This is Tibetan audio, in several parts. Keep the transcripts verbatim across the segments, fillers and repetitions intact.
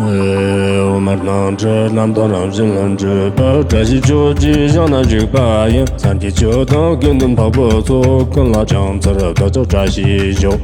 འོ་མར་སྣང་གྲོལ་རྣམ་དག་རང་བཞིན་ལ་འདྲེས་པ། བཀྲ་ཤིས་ཆོས་ཀྱི་ཞིང་ན་བཞུགས་པ་ཡི། སངས་རྒྱས་ཆོས་དང་དགེ་འདུན་འཕགས་པའི་ཚོགས། ཀུན་ལ་ཕྱག་འཚལ་བདག་ཅག་བཀྲ་ཤིས་ཤོག་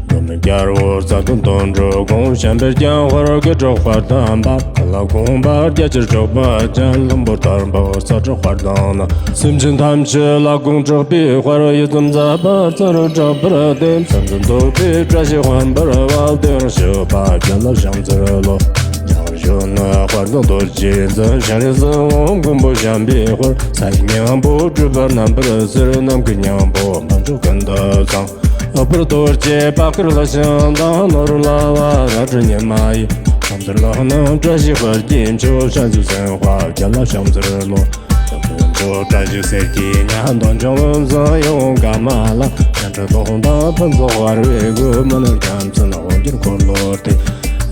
འགྲོ་མི་རྒྱལ་པོ་རྩ་གཏུམ་དོན་གྲུབ་དགོངས། བྱམས་པའི་རྒྱལ་དཔལ་དགེ་ཕྲུག་དཔལ་ལྡན་པ། ཀུན་ལ་དགོངས་པ་རྒྱ་ཆེར་གྲགས་པ་ཅན། ལྷུན་པོ་ལྟར་འབར་བ་ས་སྐྱ་དཔལ་ལྡན་ན། སེམས་ཅན་ཐམས་ཅད་ལ་དགོངས་གྲགས་པའི་དཔལ། ཡིད་ཙམ་མཛད་པ་རྩ་རུ་གྲགས་པར་ལྡན། བསམ་དོན་རྟོགས་པའི་བཀྲ་ཤིས་དཔལ་འབར་བ། དེ་ཡང་ཞི་བ་རྒྱལ་ལ་ཕྱག་འཚལ་ལོ། རྒྱལ་བར་ཞུ་ན་དཔལ་ལྡན་རྡོ་རྗེ་འཛིན། ཞིང་རལ་གཟིགས་དབང་མགོན་པོ་བྱམས་པའི་དཔལ། ས་ཡི་སྙིང་པོ་སྤྲུལ་པ་རྣམ་པར་གསལ། ནམ་མཁའི་སྙིང་པོ་འབར་འཇུག་ཀུན་ཏུ་ཚང་། འོད་འཕྲོ་རྡོ་རྗེ་དཔལ་དཀར་ལྷ་ཞིང་དང་། ནོར་ལྷ་བ་ར་སྤྲིན་ཉི་མ་ཡི། ཁམས་དང་ལྷ་ནང་བཀྲ་ཤིས་དཔལ་གྱི་མཆོག །བྱང་ཆུབ་སེམས་དཔའ་རྒྱལ་ལ་ཕྱག་འཚལ་ལོ། ལྷུན་པོ་བཀྲ་ཤིས་གསེར་གྱི་ཉ། འདོད་འཇོམས་དབང་བཟང་ཡིད་འོང་ཀ་མ་ལ། ཁྱེད་ཀྱི་གདུང་དང་ཕུན་ཚོགས་འབར་བའི་མགོན། མི་ནོར་རྒྱལ་མཚན་དབང་གྱུར་འཁོར་ལོ་སྟེ།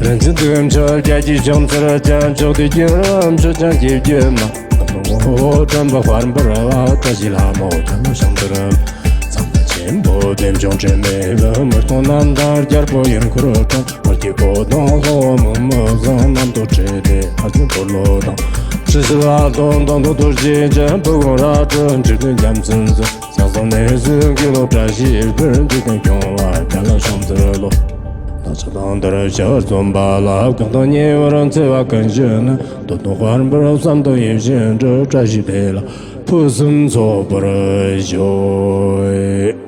རིན་ཆེན་དུས་མཆོད་རྒྱལ་གྱི་ཕྱག་འཚལ་ཅིང་། མཆོག་ཏུ་གྱུར་མཆོད་ཅིང་གཅིག་བརྗོད་མ། ཁམས་དང་དབང་པོ་དྲན་པ་དཔལ་འབར་བ། བཀྲ་ཤིས་ལྷ་མོ་རྒྱལ་ལ་ཕྱག་འཚལ། ཚངས་པ་ཆེན་པོ་བདེ་མཆོག་དྲི་མེད་པའི། མི་མཐོང་རྣམ་དག་རྒྱལ་པོ་ཡུལ་འཁོར་དང་། དཔལ་གྱི་སྐུ་གདུང་ལྷ་བ་མི་མོ་བཟང་། རྣམ་རྟོག་བྲལ་ཏེ་ལྷ་ཆེན་འཁོར་ལོ་དང་། སྲིད་ཞི་བ་དང་དང་དུ་རྡོ་རྗེ་ཅན། ཕུར་ཁུང་རལ་གྲི་འབྲས་ལྡན་རྒྱལ་མཚན་འཛིན། ཞང་ཞུང་ནས་གཟིགས་དགེ་ལུགས་བཀྲ་ཤིས་དཔལ། འཇིག་རྟེན་སྐྱོང་བ་རྒྱལ་ལ་ཕྱག་འཚལ་ལོ། ལྷ་ཕྱག་དང་དར་ཞལ་འཛོམས་པ་ལ། གང་དང་ཉེ་བར་འཚེ་བ་ཀུན་ཞི་ནས། འདོད་དོན་དཔལ་འབར་བསམ་དོན་ཡིད་བཞིན་འགྲུབ། བཀྲ་ཤིས་དེ་ལ་ཕུན་སུམ་ཚོགས་པར་ཤོག